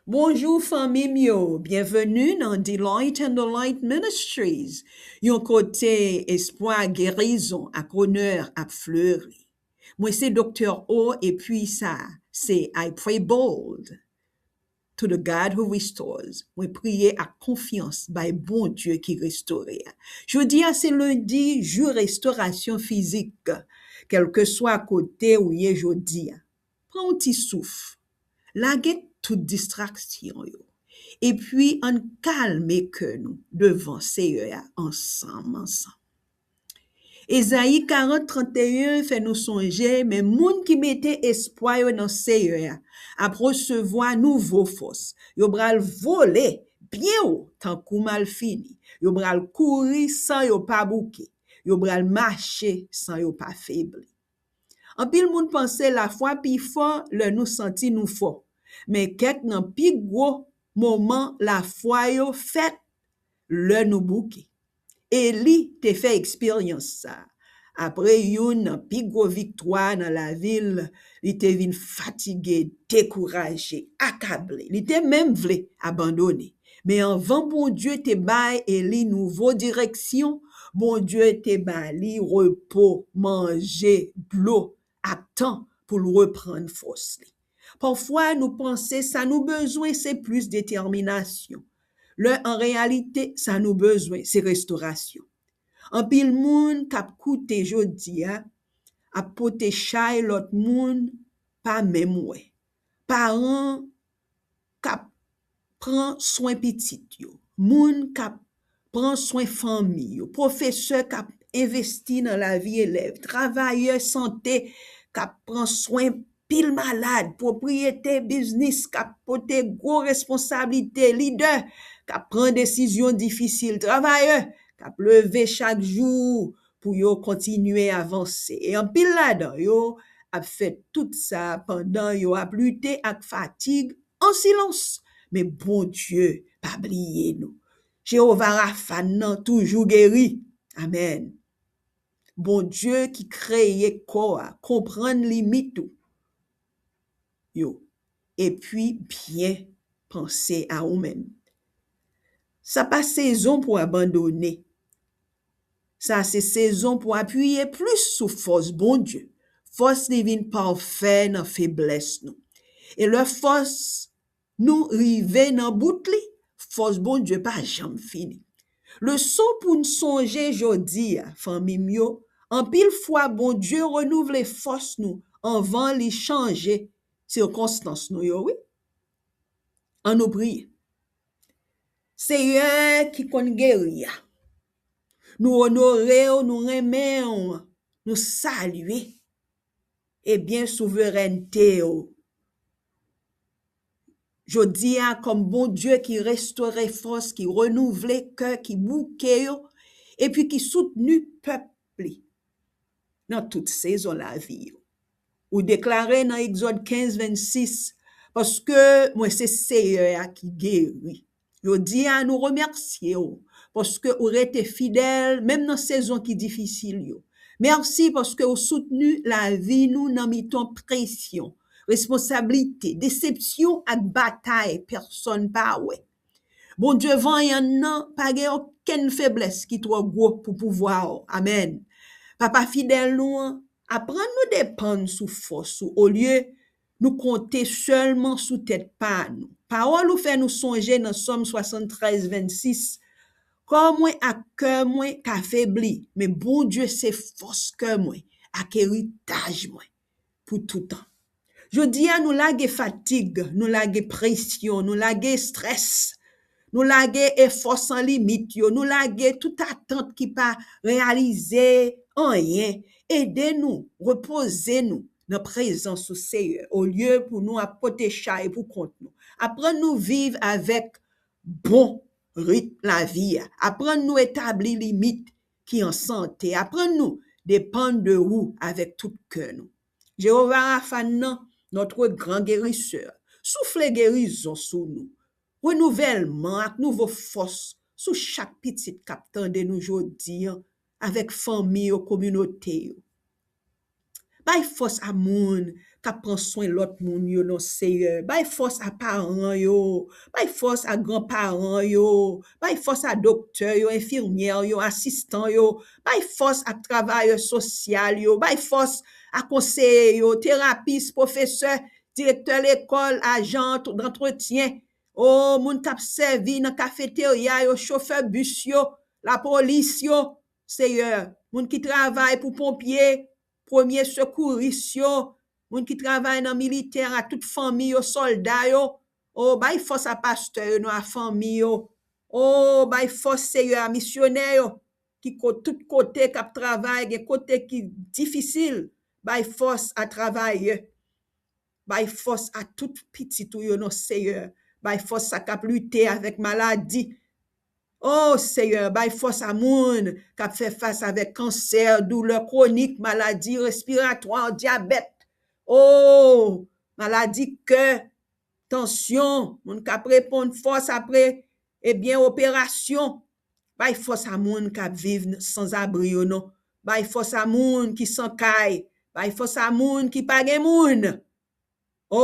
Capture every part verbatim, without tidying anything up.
Bonjou fanmi m yo, byenveni nan Delight and the Light Ministries, yon kote espwa, gerizon ak onè ap fleri. Mwen se Doktè O, epi sa se I Pray Bold to the God who restores. Mwen priye ak konfyans bay Bondye ki restore a. Jodi a se lendi, jou restorasyon fizik. Kèlkeswa kote ou ye jodi a, pran yon ti souf. Lage tout distraksyon yo. Epi ann kalme kè nou devan Seyè a ansanm, ansanm. Ezayi karant, tranteyen fè nou sonje, men moun ki mete espwa yo nan Seyè a ap resevwa nouvo fòs. Yo pral vole byen wo tankou malfini. Yo pral kouri san yo pa bouke. Yo pral mache san yo pa febli. Anpil moun panse lafwa pi fò lè nou santi nou fò. Men kèk nan pi gwo moman lafwa yo fèt lè nou bouke. Eli te fè eksperyans sa a. Apre youn nan pi gwo viktwa nan lavi l, li te vin fatige, dekouraje, akable. Li te menm vle abandone. Men anvan Bondye te bay Eli nouvo direksyon, Bondye te ba li repo, manje, dlo, ak tan pou l reprann fòs li. Pafwa, nou panse sa nou bezwen se plis detèminasyon, lè an reyalite, sa nou bezwen se restorasyon. Anpil moun k ap koute jodi a ap pote chay lòt moun pa menm wè. Paran k ap pran swen pitit yo, moun k ap pran swen fanmi yo, pwofesè k ap envesti nan lavi elèv, travayè sante k ap pran swen pil malad, pwopriyetè biznis k ap pote gwo responsablite, lidè k ap pran desizyon difisil, travayè k ap leve chak jou pou yo kontinye avanse. E anpil ladan yo ap fè tout sa pandan yo ap lite ak fatig an silans. Men Bondye pa bliye nou. Jewova Rafa nan toujou geri. Amèn. Bondye ki kreye kò a, konprann limit ou yo, epi byen panse a ou menm. Sa pa sezon pou abandone. Sa se sezon pou apiye plis sou fòs Bondye. Fòs li vin pafè nan feblès nou. E lè fòs nou rive nan bout li, fòs Bondye pa janm fini. Leson pou n sonje jodi a, fanmi m yo, anpil fwa Bondye renouvle fòs nou anvan li chanje sikonstans nou yo, wi. Ann nou priye. Seyè ki konn geri a, nou onore w, nou renmen w, nou salye, ebyen, souverènte w. Jodi a, kòm Bondye ki restore fòs, ki renouvle kè, ki bouke yo, epi ki soutni pèp li nan tout sezon lavi yo. Ou deklare nan Egzòd kenz vennsis, paske mwen se Seyè a ki geri. Jodi a, nou remèsye w paske ou rete fidèl, menm nan sezon ki difisil yo. Mèsi paske ou soutni lavi nou nan mitan presyon, responsablite, desepsyon ak batay pèsonn pa wè. Bondye vanyan nan pa gen okenn feblès ki twò gwo pou pouvwa w. Amèn. Papa fidèl nou an, aprann nou depann sou fòs ou olye nou konte sèlman sou tèt pa nou. Pawòl ou fè nou sonje nan Sòm swasanntrèz vennsis, kò mwen ak kè mwen ka febli, men Bondye se fòs kè mwen ak eritaj mwen pou toutan. Jodi a, nou lage fatig, nou lage presyon, nou lage estrès, nou lage efò san limit yo, nou lage tout atant ki pa reyalize anyen. Ede nou repoze nou nan prezans ou, Seyè, olye pou nou ap pote chay pou kont nou. Aprann nou viv avèk bon ritm lavi a. Aprann nou etabli limit ki an sante. Aprann nou depann de ou avèk tout kè nou. Jewova Rafa nan, notre grand guérisseur, soufle gerizon sou nou, renouvèlman ak nouvo fòs sou chak pitit k ap tande nou jodi a, avèk fanmi yo, kominote yo. Bay fòs a moun k ap pran swen lòt moun yo non Seyè. Bay fòs a paran yo. Bay fòs a granparan yo. Bay fòs a doktè yo, enfimyè yo, asistan yo. Bay fòs a travayè sosyal yo. Bay fòs a konseye yo, terapis, pwofesè, direktè lekòl, ajan dantretyen. O, moun k ap sèvi nan kafeterya yo, chofè bis yo, lapolis yo, Seyè. Moun ki travay pou ponpye, premye sekouris yo, moun ki travay nan militè a, tout fanmi yo, sòlda yo. O, bay fòs a pastè yo, non, a fanmi yo. O, bay fòs, Seyè, a misyonè yo, ki ko-, tout kote k ap travay, gen kote ki difisil. Bay fòs a travayè. Bay fòs a tout pitit ou yo, non, Seyè. Bay fòs sa k ap lite avèk maladi. O Seyè, bay fòs a moun k ap fè fas avèk kansè, doulè kwonik, maladi respiratwa, dyabèt. O, maladi kè, tansyon, moun k ap reponn fòs apre, ebyen, operasyon. Bay fòs a moun k ap viv sanzabri yo, non. Bay fòs a moun ki san kay. Bay fòs a moun ki pa gen moun. O,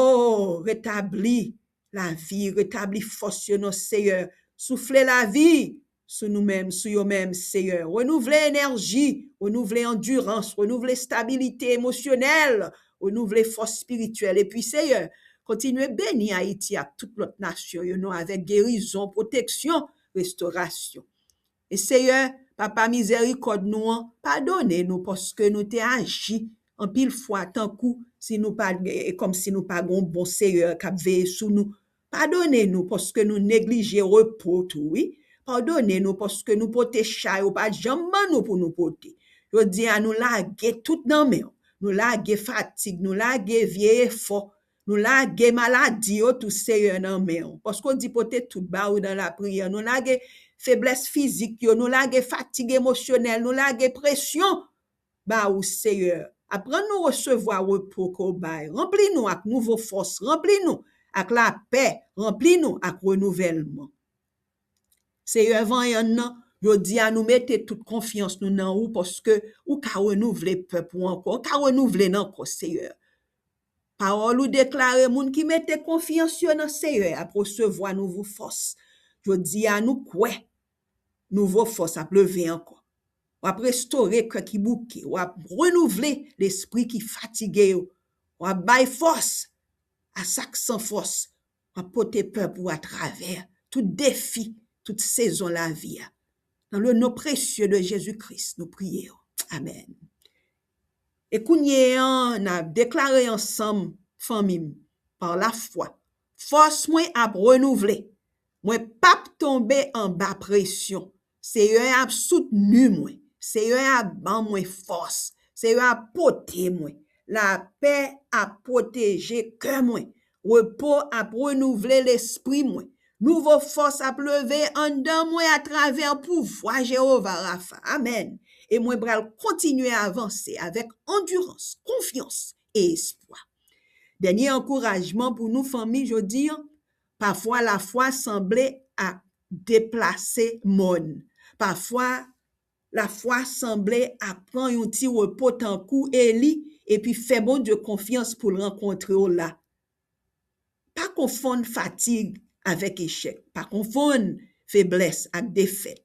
retabli lavi, retabli fòs yo, non, Seyè. Soufle lavi sou nou menm, sou yo menm, Seyè. Renouvle enèji, renouvle andirans, renouvle estabilite emosyonèl, renouvle fòs espirityèl. Epi, Seyè, kontinye beni Ayiti ak tout lòt nasyon yo, non, avèk gerizon, pwoteksyon, restorasyon. E Seyè, Papa mizèrikòd nou an, padone nou paske nou te aji anpil fwa tankou si nou pa, e kòmsi nou pa gon bon Seyè k ap veye sou nou. Padone nou paske nou neglije repo tou, wi. Padone nou paske nou pote chay ou pa janm ban nou pou nou pote. Jodi a, nou lage tout nan men w. Nou lage fatig, nou lage vye efò, nou lage maladi yo tou, Seyè, nan men w. Paske w di pote tout ba ou nan lapriyè. Nou lage feblès fizik yo, nou lage fatig emosyonèl, nou lage presyon ba ou, Seyè. Aprann nou resevwa repo ke w bay. Ranpli nou ak nouvo fòs, ranpli nou ak lapè, ranpli nou ak renouvèlman. Seyè vanyan nan, jodi a nou mete tout konfyans nou nan ou paske ou ka renouvle pèp ou ankò, ou ka renouvle n ankò, Seyè. Pawòl ou deklare moun ki mete konfyans yo nan Seyè ap resevwa nouvo fòs. Jodi a nou kwè nouvo fòs ap leve ankò. W ap restore kè ki bouke, w ap renouvle lespri ki fatige yo. W ap bay fòs a sa k san fòs. W ap pote pèp ou atravè tout defi, tout sezon lavi a. Dans le nom précieux de Jésus-Christ, nou priye w. Amèn. E kounye an, n ap deklare ansanm, fanmi m, pa lafwa. Fòs mwen ap renouvle. Mwen p ap tonbe anba presyon. Seyè ap soutni mwen. Seyè ap ban mwen fòs. Seyè ap pote mwen. Lapè ap pwoteje kè mwen. Repo ap renouvle lespri mwen. Nouvo fòs ap leve anndan mwen atravè pouvwa Jewova Rafa. Amèn. E mwen pral kontinye avanse avèk andirans, konfyans e espwa. Dènye ankourajman pou nou, fanmi, jodi a, pafwa lafwa sanble ap deplase mòn. Pafwa lafwa sanble ap pran yon ti repo tankou Eli, epi fè Bondye konfyans pou l rankontre w la. Pa konfonn fatig avèk echèk. Pa konfonn feblès ak defèt.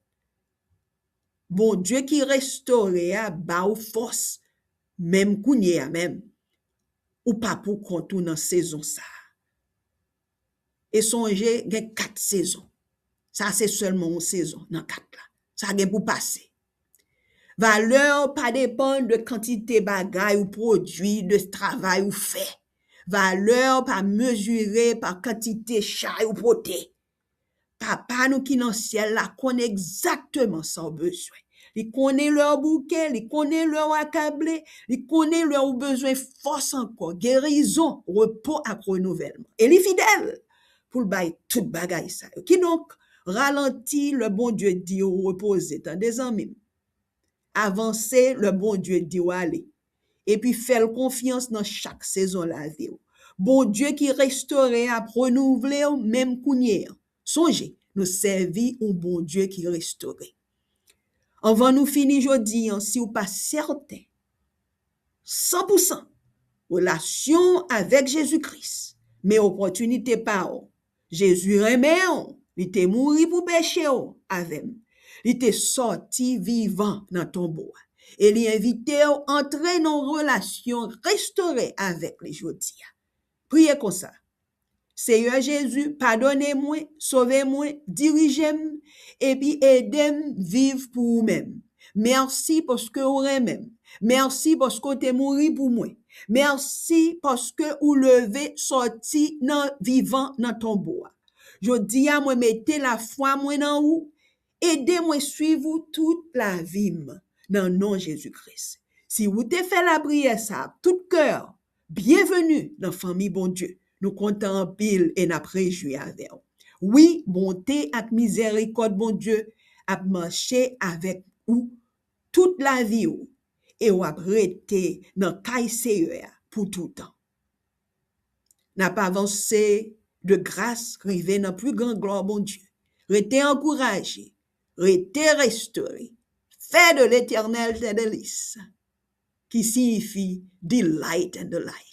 Bondye ki restore a ba ou fòs, menm kounye a menm. Ou pa pou kont ou nan sezon sa a. E sonje, gen kat sezon. Sa se sèlman yon sezon nan kat la. Sa gen pou pase. Valè w pa depann de kantite bagay ou pwodui, de travay ou fè. Valè w pa mezire pa kantite chay ou pote. Papa nou ki nan syèl la konn egzakteman sa w bezwen. Li konnen lè w bouke, li konnen lè w akable, li konnen lè ou bezwen fòs ankò, gerizon, repo ak renouvèlman. E li fidèl pou l bay tout bagay sa yo. Kidonk, ralanti lè Bondye di w repoze, tande zanmi m. Avanse lè Bondye di w ale. Epi fè l konfyans nan chak sezon lavi w. Bondye ki restore ap renouvle w menm kounye a. Sonje, nou sèvi yon Bondye ki restore. Anvan nou fini jodi a, si w pa sèten san pou san. Relasyon avèk Jezi Kris. Men opòtinite pa w. Jezi renmen w. Li te mouri pou peche w avè m. Li te sòti vivan nan tonbo a. E li envite w antre nan relasyon restore avèk li jodi a. Priye konsa. Seyè Jezi, padone mwen, sove mwen, dirije m, epi ede m viv pou ou menm. Mèsi paske ou renmen m. Mèsi paske ou te mouri pou mwen. Mèsi paske ou leve sòti nan vivan nan tonbo a. Jodi a, mwen mete lafwa mwen nan ou. Ede mwen swiv ou tout lavi m nan non Jezi Kris. Si ou te fè lapriyè sa ak tout kè, byenveni nan fanmi Bondye. Nou kontan anpil e n ap rejwi avè w. Wi, bonte ak mizerikòd Bondye ap mache avèk ou tout lavi w e w ap rete nan kay Seyè a pou toutan. N ap avanse de gras rive nan pli gran glwa Bondye. Rete ankouraje, rete restore. Fè de Letènèl tes délices, ki siyifi delight and delight.